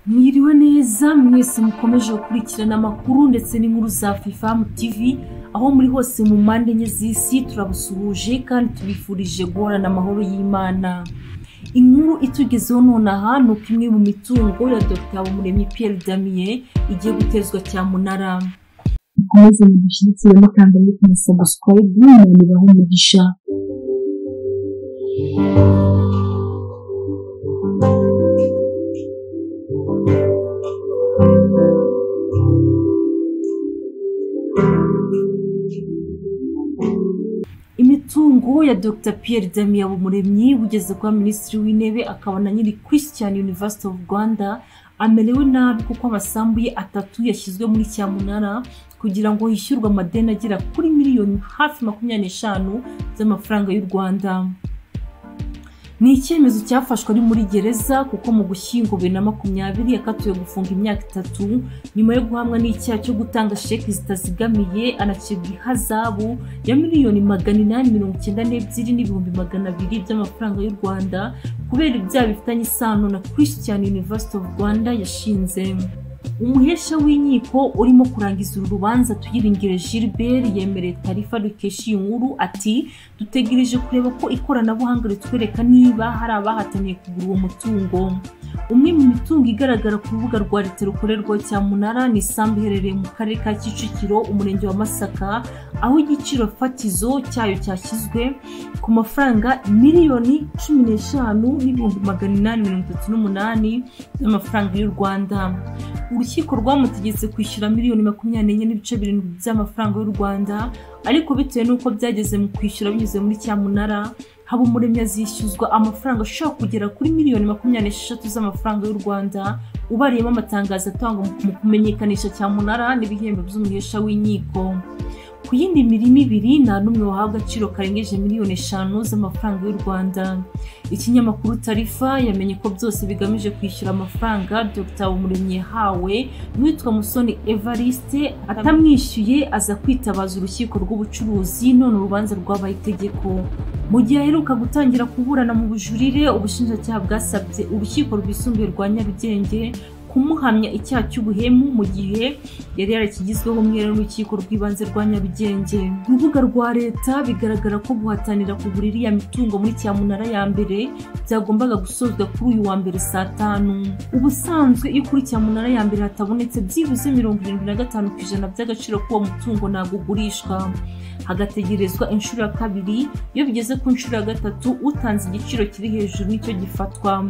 Mwiriwe neza mwese mukomeje gukurikirana amakuru ndetse n'inkuru za Fifamu TV aho muri hose mu mpande enye z'isi, turabusuhuje kandi tubifurije guhorana amahoro y'Imana. Inkuru itugezeho nonaha ni uko imwe mu mitungo ya Dr Habumuremyi Pierre Damien igiye gutezwa cyamunara. Mukomeze mudushyigikire mukanda like na subscribe, Imana ibahe umugisha. Imitungo ya Dr Pierre Damien Habumuremyi ugeze kuba Minisitiri w'Intebe akaba na nyiri Christian University of Rwanda amerewe nabi kuko amasambu ye atatu yashyizwe muri cyamunara kugira ngo hishyurwe amadeni agera kuri miliyoni hafi 25 z'amafaranga y'u Rwanda. Ni icyemezo cyafashwe ari muri gereza kuko mu Gushyingo 2020 yakatiwe gufunga imyaka 3 nyuma yo guhamwa n'icyaha cyo gutanga sheki zitazigamiye, anacibwa ihazabu ya miliyoni 892,200 by'amafaranga y'u Rwanda kubera ibyaha bifitanye isano na Christian University of Rwanda yashinze. Umuhesha w'inkiko urimo kurangiza uru rubanza Tuyiringire Gilbert yemereye Taarifa dukesha iyi nkuru ati: "Dutegereje kureba ko ikoranabuhanga ritwereka niba hari abahataniye kugura uwo mutungo." Umwe mu mitungo igaragara ku rubuga rwa leta rukorerwa cyamunara ni isambu iherereye mu karere ka Kicukiro, umurenge wa Masaka, aho igiciro fatizo cyayo cyashyizwe ku mafaranga miliyoni 15,838 z'amafaranga y'u Rwanda. Urukiko rwamutegetse kwishyura miliyoni 24.7 by'amafaranga y'u Rwanda, ariko bitewe n'uko byageze mu kwishyura binyuze muri cyamunara, Habumuremyi azishyuzwa amafaranga ashobora kugera kuri miliyoni 26 z'amafaranga y'u Rwanda, ubariyemo amatangazo atangwa mu kumenyekanisha cyamunara n'ibihembo by'umuhesha w'inkiko. Ku yindi mirimo ibiri nta n'umwe wahawe agaciro karengeje miliyoni 5 z'amafaranga y'u Rwanda. Ikinyamakuru Taarifa yamenye ko byose bigamije kwishyura amafaranga Dr Habumuremyi yahawe n'uwitwa Musoni Evariste, atamwishyuye aza kwitabaza urukiko rw'ubucuruzi, none urubanza rwabaye itegeko. Mu gihe aheruka gutangira kuburana mu bujurire, ubushinjacyaha bwasabye urukiko rwisumbuye rwa Nyarugenge kumuhamya icyaha cy'ubuhemu mu gihe yari yarakigizweho umwere n'urukiko rw'ibanze rwa Nyarugenge. Urubuga rwa leta bigaragara ko guhatanira kugura iriya mitungo muri cyamunara ya mbere byagombaga gusozwa kuri uyu wa mbere saa 5. Ubusanzwe iyo kuri cyamunara ya mbere hatabonetse byibuze 75% by'agaciro k'uwo mutungo ntabwo ugurishwa, hagategerezwa inshuro ya kabiri. Iyo bigeze ku nshuro ya gatatu utanze igiciro kiri hejuru nicyo gifatwa.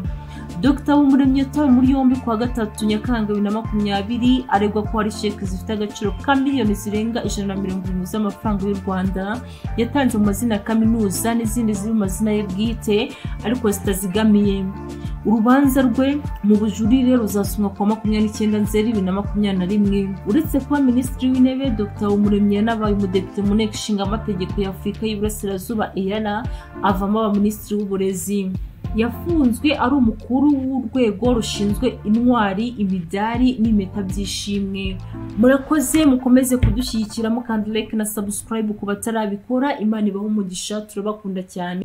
Dr Habumuremyi yatawe muri yombi kuwa gatatu Nyakanga 2020 aregwa ko hari sheki zifite agaciro ka miliyoni zirenga 170 z'amafaranga y'u Rwanda yatanze mu mazina ya kaminuza n'izindi ziri mu mazina ye bwite ariko zitazigamiye. Urubanza rwe mu bujurire ruzasomwa kuwa 29 Nzeri 2021. Uretse kuba Minisitiri w'Intebe, Dr Habumuremyi yanabaye umudepite mu Nteko Ishinga Amategeko ya Afurika y'Iburasirazuba EALA, avamo aba Minisitiri w'Uburezi. Yafunzwe ari umukuru w'urwego rushinzwe intwari, imidari n'impeta by'ishimwe. Murakoze, mukomeze kudushyigikira mukanda like na subscribe ku batarabikora. Imana ibahe umugisha, turabakunda cyane.